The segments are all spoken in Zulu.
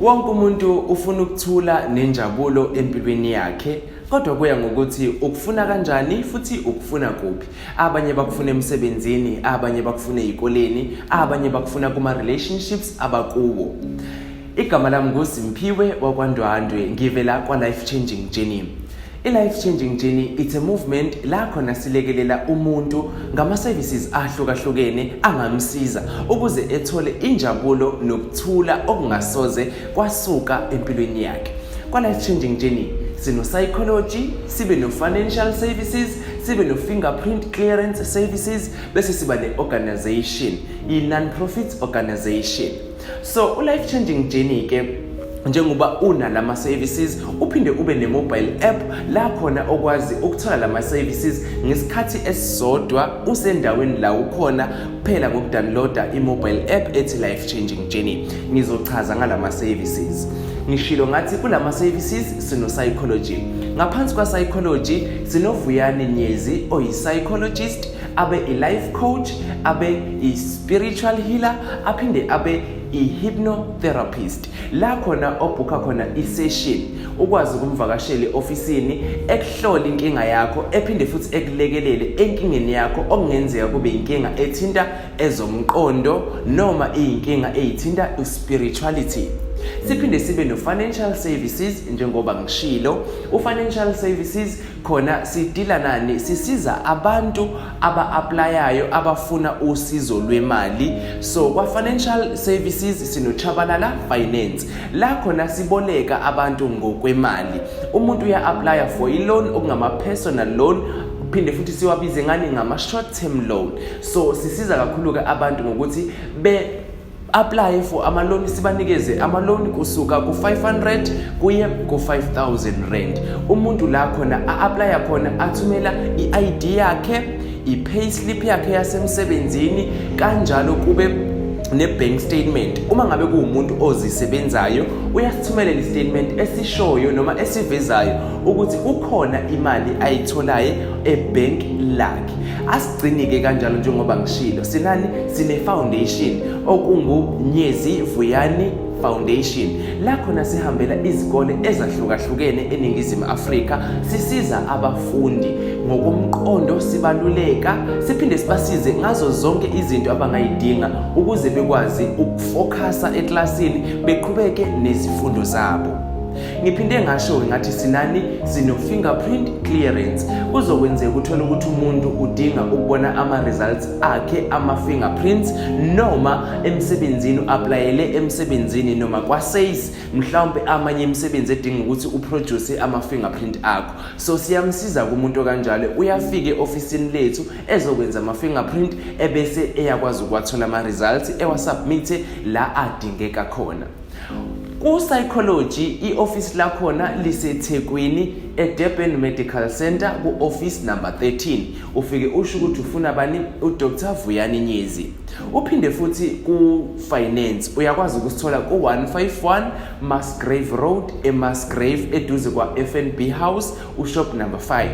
Wonke umuntu ufuna ukuthula nenjabulo empilweni yakhe, kodwa kuya ngokuthi ukufuna kanjani futhi ukufuna kuphi. Abanye bakufuna emsebenzini, abanye bakufuna ezikoleni, abanye bakufuna kuma-relationships abakuwo. Igama lami nguSimphiwe wakwaNdwandwe, ngivela kwa-Life Changing Journey. I-Life Changing Journey, it's a movement la khona silekelela umuntu ngama-services ahlukahlukene angamsiza ukuze ethole injabulo nokuthula okungasoze kwasuka empilweni yakhe. Kwa-Life Changing Journey sino-psychology, sibe no-financial services, sibe no-fingerprint clearance services, bese siba ne-organization, i-non-profit organization. So u-Life Changing Journey ke, njengoba una lama services, uphinde ube ne-mobile app la khona okwazi ukuthola lama services ngesikhathi esisodwa usendaweni la ukhona kuphela ngokudownloada i-mobile app ethi Life Changing Journey. Ngizochaza ngalama services. Ngishilo ngathi kulama services sino psychology. Ngaphansi kwa psychology sinoVuyani Nyezi oyi-psychologist, abe i-life coach, abe i-spiritual healer, aphinde abe i-hypnotherapist, la khona obhukha khona i-session, ukwazi ukumvakashela e-ofisini, ekuhlola inkinga yakho, ephinde futhi ekulekelele enkingeni yakho okungenzeka kube inkinga ethinta ezomqondo noma iyinkinga eyithinta spirituality. Siphinde sibe no-financial services. Njengoba ngishilo, u-financial services khona sidila nani? Sisiza abantu aba-aplayayo, abafuna usizo lwemali. So kwa-financial services sinoChabalala Finance, la khona siboleka abantu ngokwemali. Umuntu uya-aplaya for i-loan, okungama-personal loan, phinde futhi siwabize ngani? Ngama-short term loan. So sisiza kakhulu-ke abantu ngokuthi be apply for ama-loan, sibanikeze ama-loan kusuka ku-500 kuye ku-R5000. Umuntu la khona a-applya khona athumela i-ID yakhe, i-payslip yakhe yasemsebenzini, kanjalo kube ne-bank statement. Uma ngabe kuwumuntu ozisebenzayo, uyasithumelela i-statement esishoyo noma esivezayo ukuthi kukhona imali ayitholayo ebhenki lakhe. Asigcini-ke kanjalo. Njengoba ngishilo, sinani? Sine-foundation okunguNyezi Vuyani Foundation, la khona sihambela izikole ezahlukahlukene eNingizimu Afrika, sisiza abafundi ngokomqondo, sibaluleka, siphinde sibasize ngazo zonke izinto abangayidinga ukuze bekwazi ukufokhasa eklasini, beqhubeke nezifundo zabo. Ngiphinde ngasho ngathi sinani? Sino-fingerprint clearance. Kuzokwenzeka uthole ukuthi umuntu udinga ukubona ama-results akhe ama-fingerprints, noma emsebenzini, u-aplayele emsebenzini, noma kwa-SACE mhlawumbe, amanye imisebenzi edinga ukuthi uproduce ama-fingerprint akho. So siyamsiza kumuntu kanjalo, uyafika e-ofisini lethu ezokwenza ama-fingerprint, ebese eyakwazi ukuwathola ama-results, ewasubmithe la adingeka khona. Ku-psychology, i-office lakhona liseThekwini, eDurban Medical Center, ku-office number 13. Ufike usho ukuthi ufuna bani? uDr Vuyani Nyezi. Uphinde futhi ku-finance uyakwazi ukusithola ku-151 Musgrave Road, eMusgrave, eduze kwa-FNB House, ushop number 5.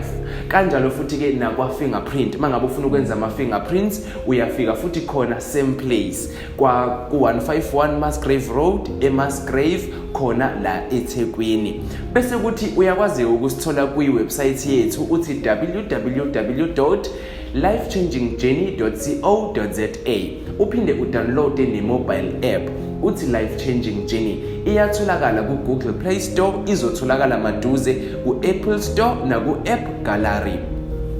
Kanjalo futhi-ke nakwa-fingerprint, uma ngabe ufuna ukwenza ama-fingerprints, uyafika futhi khona, same place, kwa ku-151 Musgrave Road, eMusgrave, khona la eThekwini. Bese kuthi uyakwazi ukusithola kwi-website yethu, uthi www.lifechangingjourney.co.za. Uphinde udownloade ne-mobile app, uthi Life Changing Journey. Iyatholakala ku-Google Play Store, izotholakala maduze ku-Apple Store naku-App Gallery.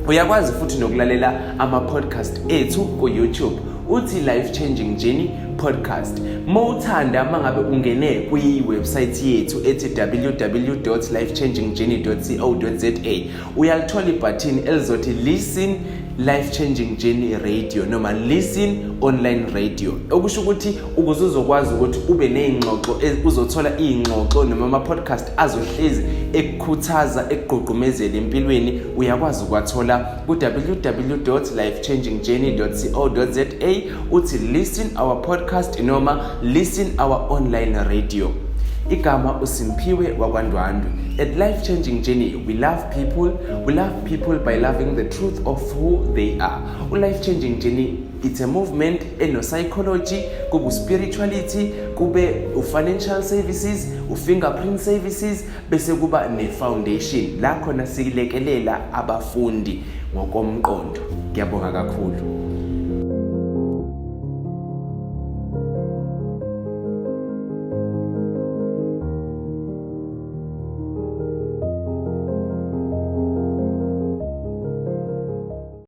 Uyakwazi futhi nokulalela ama-podcast ethu ku-YouTube, uthi Life Changing Journey Podcast. Mowuthanda, mangabe ungene kwi-website yethu ethi www.lifechangingjourney.co.za, uyalithola ibhathini elizothi "Listen Life Changing Journey Radio" noma "Listen Online Radio", okusho ukuthi ukuze uzokwazi ukuthi ube ney'ngxoxo, uzothola iy'ngxoxo noma ama-podcast azohlezi ekukhuthaza, ekugqugqumezela empilweni. Uyakwazi ukuwathola ku-www.lifechangingjourney.co.za, uthi "Listen our podcast" noma "Listen our online radio". Igama uSimphiwe wakwaNdwandwe. At Life Changing Journey we love people. We love people by loving the truth of who they are. U-Life Changing Journey. It's a movement eno-psychology, kube spirituality, kube u-financial services, u-fingerprint services, bese kuba ne-foundation la khona silekelela abafundi ngokomqondo. Ngiyabonga kakhulu.